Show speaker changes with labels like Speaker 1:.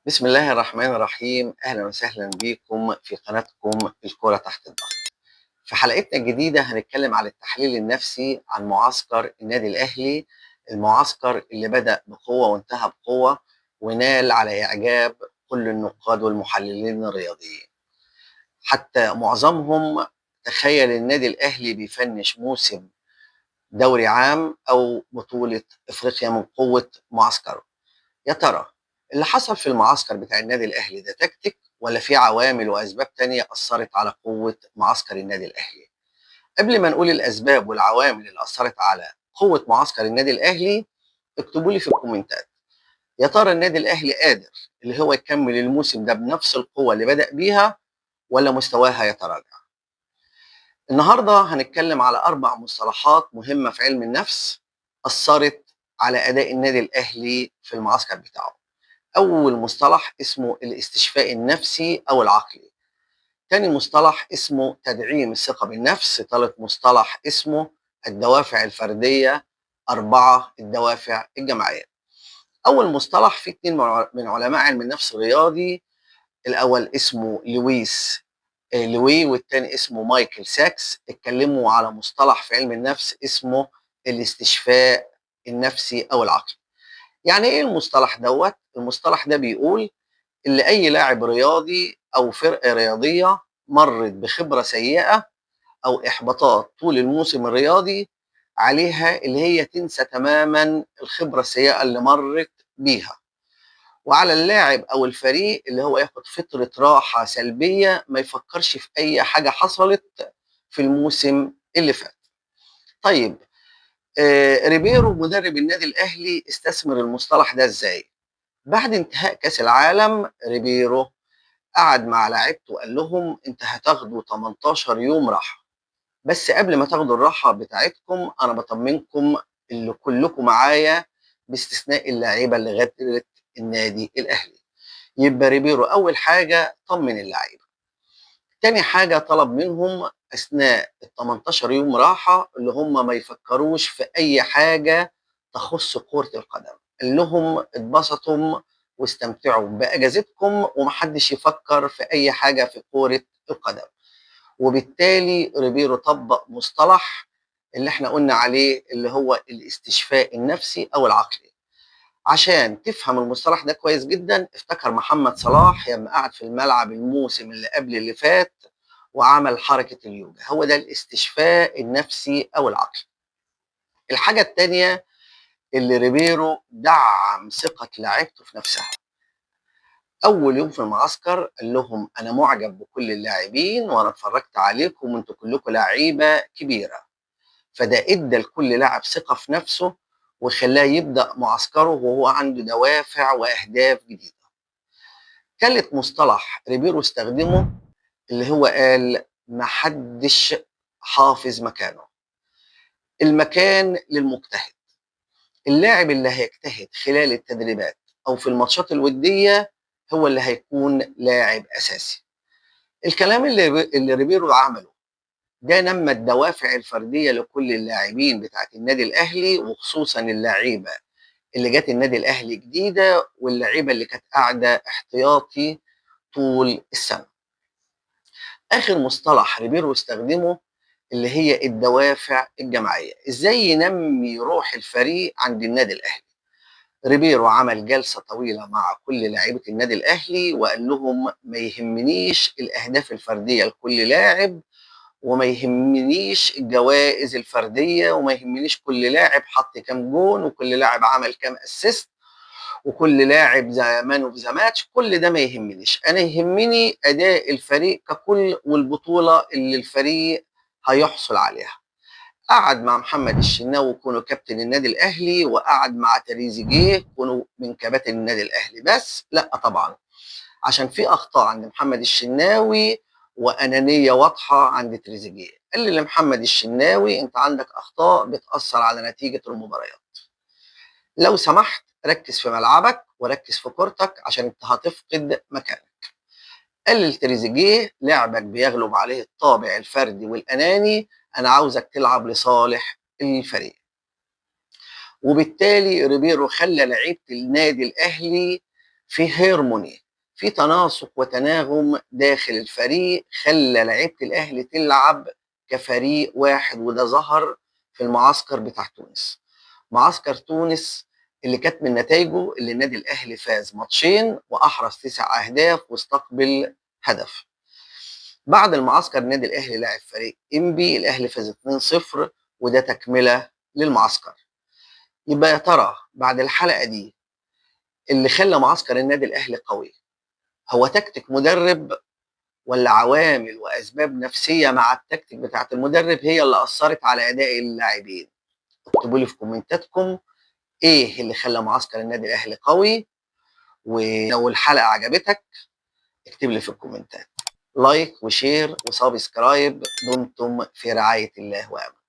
Speaker 1: بسم الله الرحمن الرحيم. أهلا وسهلا بكم في قناتكم الكرة تحت الضغط. في حلقتنا الجديدة هنتكلم على التحليل النفسي عن معسكر النادي الأهلي، المعسكر اللي بدأ بقوة وانتهى بقوة ونال على إعجاب كل النقاد والمحللين الرياضيين، حتى معظمهم تخيل النادي الأهلي بيفنش موسم دوري عام أو بطولة إفريقيا من قوة معسكره. يا ترى اللي حصل في المعسكر بتاع النادي الأهلي ده تكتيك ولا في عوامل وأسباب تانية أثرت على قوة معسكر النادي الأهلي؟ قبل ما نقول الأسباب والعوامل اللي أثرت على قوة معسكر النادي الأهلي، اكتبوا لي في الكومنتات يا ترى النادي الأهلي قادر اللي هو يكمل الموسم ده بنفس القوة اللي بدأ بيها ولا مستواه هيتراجع؟ النهاردة هنتكلم على 4 مصطلحات مهمة في علم النفس أثرت على أداء النادي الأهلي في المعسكر بتاعه. أول مصطلح اسمه الاستشفاء النفسي أو العقلي، تاني مصطلح اسمه تدعيم الثقة بالنفس، تالت مصطلح اسمه الدوافع الفردية، 4 الدوافع الجماعية. أول مصطلح في 2 من علماء علم النفس الرياضي، الأول اسمه لوي والتاني اسمه مايكل ساكس، اتكلموا على مصطلح في علم النفس اسمه الاستشفاء النفسي أو العقلي. يعني إيه المصطلح دوت؟ المصطلح ده بيقول اللي أي لاعب رياضي أو فرقة رياضية مرت بخبرة سيئة أو إحباطات طول الموسم الرياضي عليها اللي هي تنسى تماما الخبرة السيئة اللي مرت بيها، وعلى اللاعب أو الفريق اللي هو ياخد فترة راحة سلبية ما يفكرش في أي حاجة حصلت في الموسم اللي فات. ريبيرو مدرب النادي الأهلي استثمر المصطلح ده إزاي؟ بعد انتهاء كأس العالم ريبيرو قعد مع لاعيبته وقال لهم انت هتاخدوا 18 يوم راحة، بس قبل ما تاخدوا الراحة بتاعتكم أنا بطمنكم اللي كلكم معايا باستثناء اللاعيبة اللي غادرت النادي الأهلي. يبقى ريبيرو أول حاجة طمن اللعيبة. تاني حاجة طلب منهم أثناء ال 18 يوم راحة اللي هم ما يفكروش في أي حاجة تخص كرة القدم، قال لهم اتبسطوا واستمتعوا بأجازتكم ومحدش يفكر في أي حاجة في كرة القدم. وبالتالي ريبيرو طبق مصطلح اللي احنا قلنا عليه اللي هو الاستشفاء النفسي أو العقلي. عشان تفهم المصطلح ده كويس جدا افتكر محمد صلاح لما قعد في الملعب الموسم اللي قبل اللي فات وعمل حركة اليوجا، هو ده الاستشفاء النفسي أو العقلي. الحاجة التانية اللي ريبيرو دعم ثقة لاعيبته في نفسها. أول يوم في المعسكر قال لهم أنا معجب بكل اللاعبين وأنا اتفرجت عليكم وأنتوا كلكم لعيبة كبيرة، فده إدى لكل لاعب ثقة في نفسه وخلاه يبدأ معسكره وهو عنده دوافع وأهداف جديدة. ثالث مصطلح ريبيرو استخدمه اللي هو قال محدش حافظ مكانه، المكان للمجتهد. اللاعب اللي هيجتهد خلال التدريبات أو في الماتشات الودية هو اللي هيكون لاعب أساسي. الكلام اللي ريبيرو عمله ده نمى الدوافع الفردية لكل اللاعبين بتاعت النادي الأهلي، وخصوصا اللعيبة اللي جت النادي الأهلي جديدة واللعيبة اللي كانت قاعدة احتياطي طول السنة. آخر مصطلح ريبيرو استخدمه اللي هي الدوافع الجماعية، إزاي ينمي روح الفريق عند النادي الأهلي. ريبيرو عمل جلسة طويلة مع كل لاعيبة النادي الأهلي وقال لهم ما يهمنيش الأهداف الفردية لكل لاعب، وما يهمنيش الجوائز الفردية، وما يهمنيش كل لاعب حط كام جون وكل لاعب عمل كام assist وكل لاعب man of the match، كل ده ما يهمنيش. أنا يهمني أداء الفريق ككل والبطولة اللي الفريق هيحصل عليها. قعد مع محمد الشناوي كونه كابتن النادي الأهلي، وقعد مع تريزيجيه كونه من كباتن النادي الأهلي، بس لا طبعا عشان في أخطاء عند محمد الشناوي وأنانية واضحة عند تريزيجيه. قال لي لمحمد الشناوي أنت عندك أخطاء بتأثر على نتيجة المباريات، لو سمحت ركز في ملعبك وركز في كورتك عشان أنت هتفقد مكانك. قال لتريزيجيه لعبك بيغلب عليه الطابع الفردي والأناني، أنا عاوزك تلعب لصالح الفريق. وبالتالي ريبيرو خلى لعيبة النادي الأهلي في هيرموني، في تناسق وتناغم داخل الفريق خلى لعيبة الاهلي تلعب كفريق واحد، وده ظهر في المعسكر بتاع تونس. معسكر تونس اللي كانت من نتائجه اللي النادي الاهلي فاز ماتشين واحرز 9 اهداف واستقبل هدف. بعد المعسكر النادي الاهلي لعب فريق انبي، الاهلي فاز 2-0، وده تكمله للمعسكر. يبقى يا ترى بعد الحلقة دي اللي خلى معسكر النادي الاهلي قوي هو تكتيك مدرب، ولا عوامل واسباب نفسية مع التكتيك بتاعت المدرب هي اللي اثرت على اداء اللاعبين؟ اكتبوا لي في كومنتاتكم ايه اللي خلى معسكر النادي الاهلي قوي. ولو الحلقة عجبتك اكتب لي في الكومنتات like و share و subscribe. دمتم في رعاية الله وامنه.